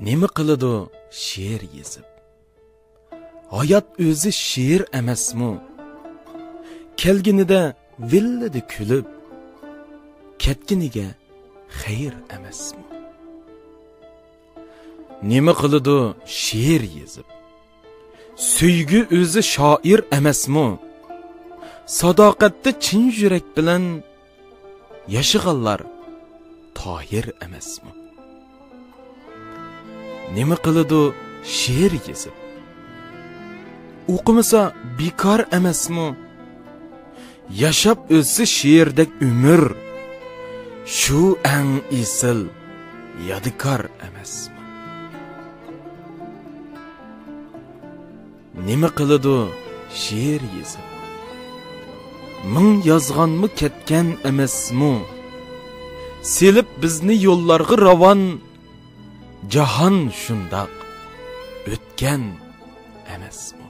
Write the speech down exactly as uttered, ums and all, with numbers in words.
نېمە قىلىدۇ شېئىر يېزىپ؟ ھايات ئۆزى شېئىر ئەمەسمۇ؟ كەلگىنىدە ۋىللىدە كۈلۈپ، كەتكىنىگە خەير ئەمەسمۇ؟ نېمە قىلىدۇ شېئىر يېزىپ؟ سۆيگۈ ئۆزى شائىر ئەمەسمۇ؟ ساداقەتتە چىن يۈرەك بىلەن ياشىغانلار تاھىر ئەمەسمۇ؟ نېمە قىلىدۇ شېئىر يېزىپ؟ ئوقۇمىسا بىكار ئەمەسمۇ؟ ياشاپ ئۆتسە شېئىردەك ئۆمۈر، شۇ ئەڭ ئېسىل يادىكار ئەمەسمۇ؟ نېمە قىلىدۇ شېئىر يېزىپ؟ مىڭ يازغانمۇ كەتكەن ئەمەسمۇ؟ سېلىپ بىزنى يوللارغا راۋان، جاھان شۇنداق ئۆتكەن ئەمەسمۇ؟